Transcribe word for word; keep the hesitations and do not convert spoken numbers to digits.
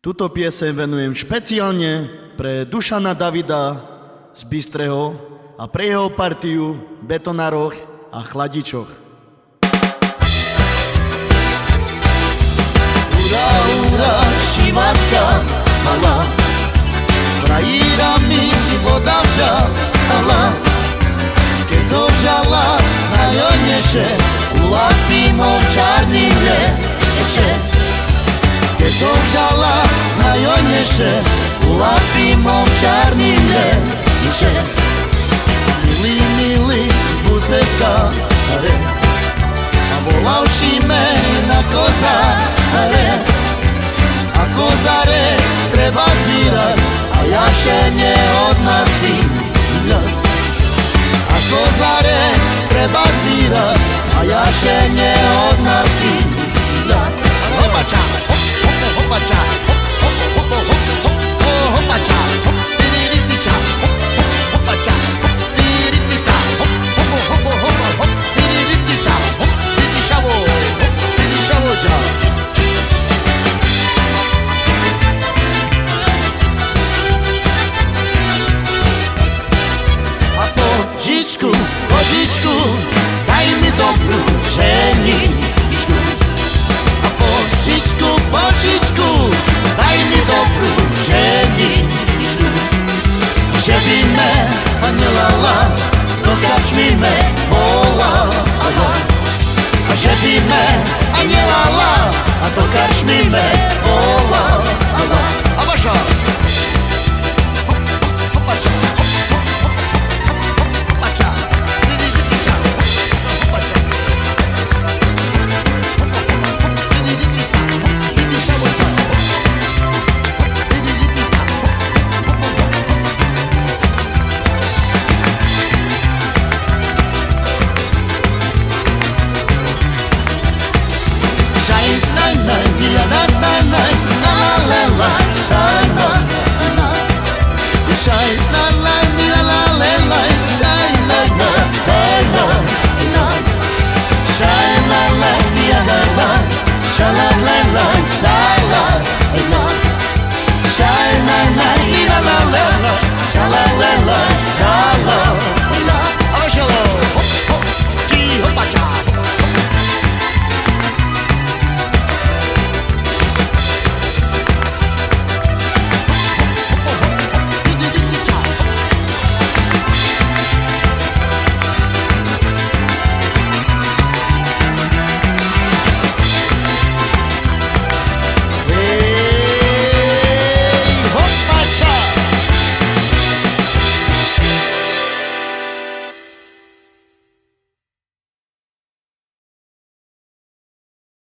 Tuto piesen venujem špecijalne pre Dušana Davida z Bistreho a pre jeho partiju betonarôch a chladičôch. Ura, ura, šivaska mala, prajira mi voda vža, ala. Ked so vžala na joj neše, u lapi mom čarnim le neše. Ked so vžala na joj neše, u lapi mom čarnim le neše. Mili, mili, buceska, are, a volavši me na kozare, a kozare treba dirat, a ja še nje odna stigljat. A kozare treba dirat, a ja še nje odna stigljat. Hopača, hop, hop, hopača.